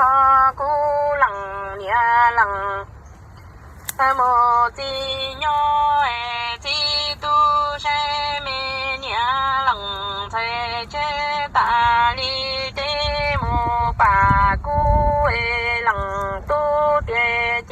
Tso kuv lees niam lees mus txij nyob es txij tub saib me niam lees ntxhais tsheb tas li teb mus pam kuv es lees tub tiag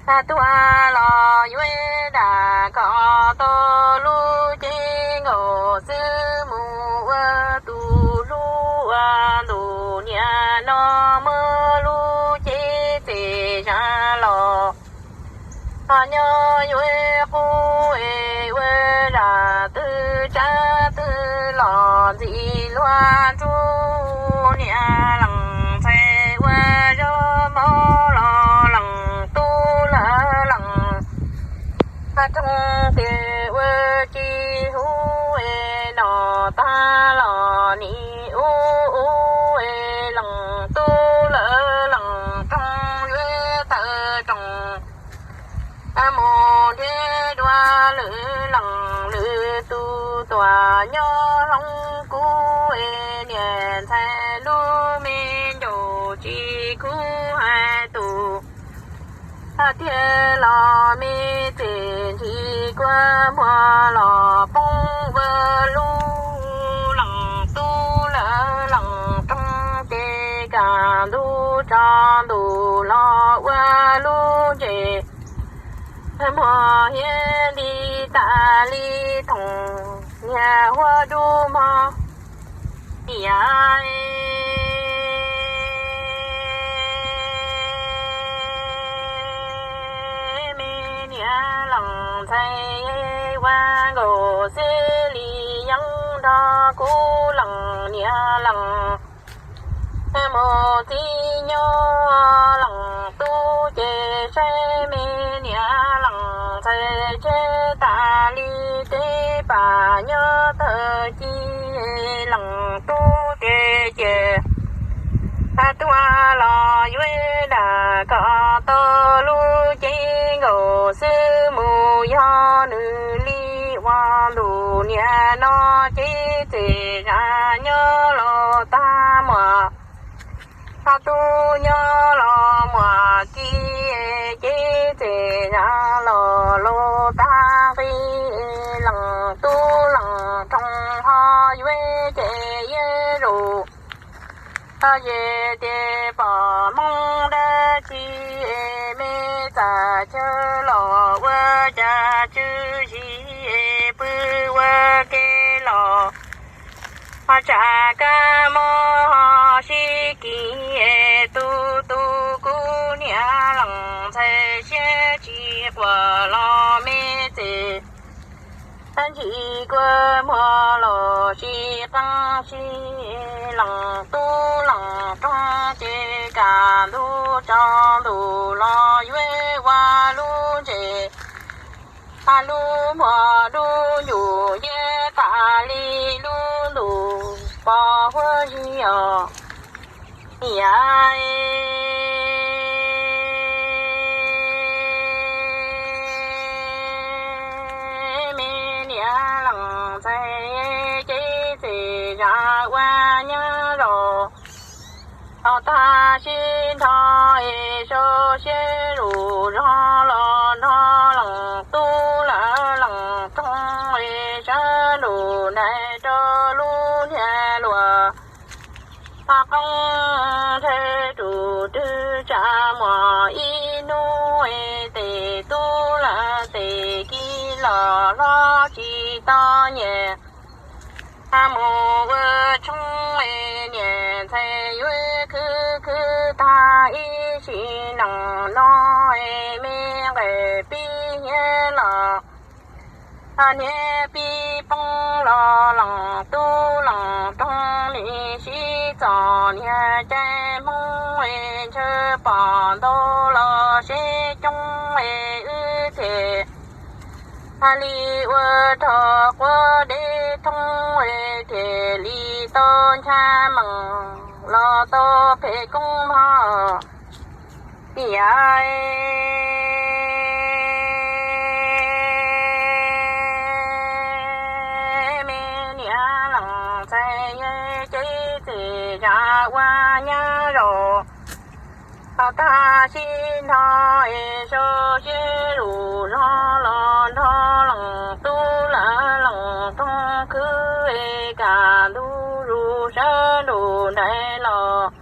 ces tuaj los yuav dam kom tau lub cev nkaus xwb mus ua tus hlub ua ntus niam no muab lub cev txiv zam los ho nyob yuav qub es ua zam twb tsab twb los ntxim luag nrug niam lees ntxhais ua zaub mov los lees tub lawv lees roog tias ua tsis huv es no tag los nim ub ub es lees tub lawv lees roog yuav tawm roos mus nrhiav dua lwm lees lwm tus tuam nyob hloov kuv es niam ntxhais lub me ncaus tsis khub hais tus tiag los me txiv ntshis kua muag los poob ua lub lees tub lawv lees roog ces kaj ntug tsaus ntuj los ua lub ntses muag hiab li tas li thoom niag huab dub mog. Niam, me niam lees ntxhais ua nkaus xwb li yeeb nrog kuv lees niam lees mus txij nyob lees tub ces saib me niam lees ntxhais tsheb tas li teb pam nyob tawg ci lees tub tiag ces tuaj los yuav dam kom tau lub cev nkaus xwb mus yog nws li ua ntus niam no cev txiv zam nyob los tag muag ho tub nyob los muag ci cev txiv zam los los tag nqi lees tub lees roog ho yuav ces yeej zus ho yog tias pom hmoov dab tsi me txaj chaw los ua cas tswv zis pw ua ke los ho tsam kab mob ho sib kis tu tu kuv niam lees ntxhais siab tsis quam los me txiv ntshis kua muag los sib qeeb sib lees tub lees roog ces kaj ntug tsaus ntuj los yuav ua lub ntses lub muag dub ncus yeej tas li lub ntuj pos huab zig os. Niam, me niam lees ntxhais cev txiv zam ua nyab zaus los tag sib nrho es sau siab lus zog los nrog lees tub lawv lees roog es sab lus ntaiv rau lub niag luas qoob ntshe rus rwg tsam muaj ib hnub es tes tub lawv tes kis los hlob tsis tau nyiam mus ua tshoob es niam ntxhais yuav khwv khwv tag ib sim neej no es me nqes pib hnyiab los niag pib poob los lees tub lees roog nim sib txom niag cai hmoob es ntshe pom ntau los seb coob es wb thiaj li ua rau quav deb thoob es thiaj li tau ncha mees los tau phem koob mog. Niam, me niam lees ntxhais cev txiv zam ua nyab zaus Tag sib nrho es sau siab lus zog los nrog leej tub lawv leej roog khwb es kam ntug zus sawv nrug nrais los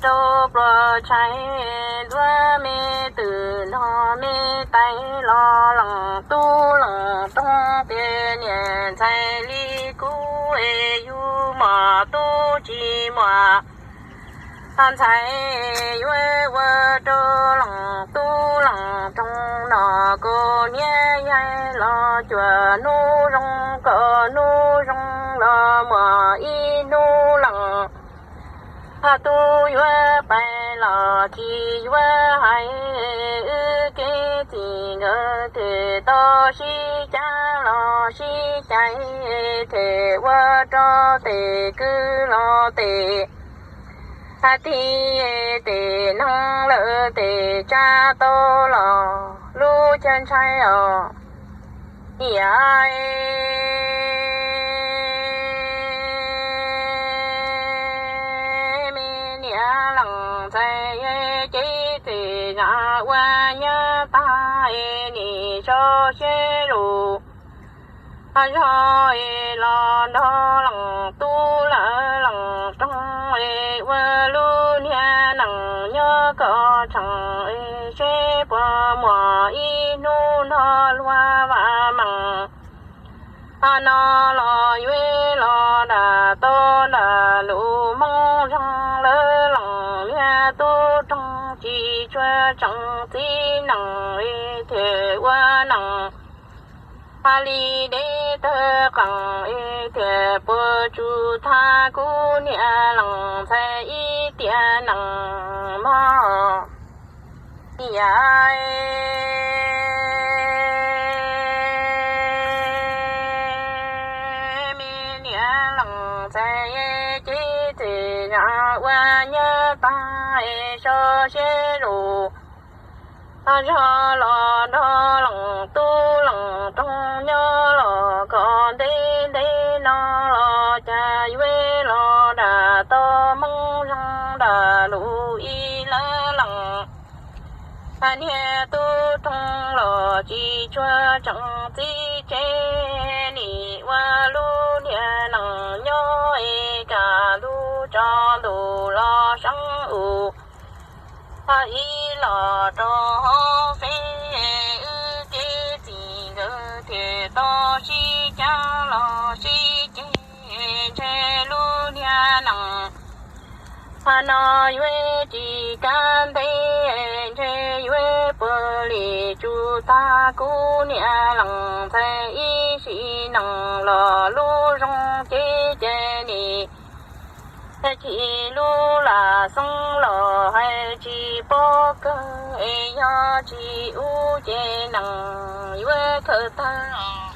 rau pluas tshais. Ntuav me twm nrog me tais los leej tub leej roog tias niam ntxhais li kuv es yug muam tub tsis muaj ntxhais, yuav ua rau leej tub leej roog no kaus hniav yaig los cuag hnub zoo, kaus hnub zoo los muaj ib hnub leej tub yuav pais los tsis yuav hais. Wb kev txij nkawm thiaj tau sib cav los sib cais, thiaj ua rau tes kwv los tes tij, tes neeg lawm tes tsa tau los lub caij ntshai os. Yam me niam leej ntxhais ces txij zam ua nyab tag es nim sau siab lus zog es los nrog leej tub lawv leej roog es ua lub niag neej nyob kom tsheej es seb puas muaj ib hnub nrog luag vam meej no los yuav los dam tau nram lus Hmoob Zoo. Lawv leej niag tub roog tsis tshua tseem txiv neej es thiaj ua neej li deb tawg qees es thiaj puas tsuaj tag kuv niam leej ntxhais ib tiam neej mog. Yam me niam leej ntxhais ces txij zam ua nyab tag es sau siab lus zog los nrog leej tub leej roog nyob los kom ntev ntev no los cas yuav los dam tau Hmoob Zoo nram lus ib lawv leej niag tub roog los tsis tshua tseem txiv tsev, nim ua lub niag neej nyob es kaj ntug tsaus ntuj los seeb ub ib los rau hauv feb. Wb kev txij nkawm thiaj tau sib cav los sib ceg, ntshe lub niag neej no yuav tsis kav ntev, ntshe yuav puag li tsuaj tag kuv niam leej ntxhais ib sim neej los lub zoo ces ces nim chim lub lam xeeb los hais tsis paub kawg, es yog tsis ub ces neej yuav khaws tag.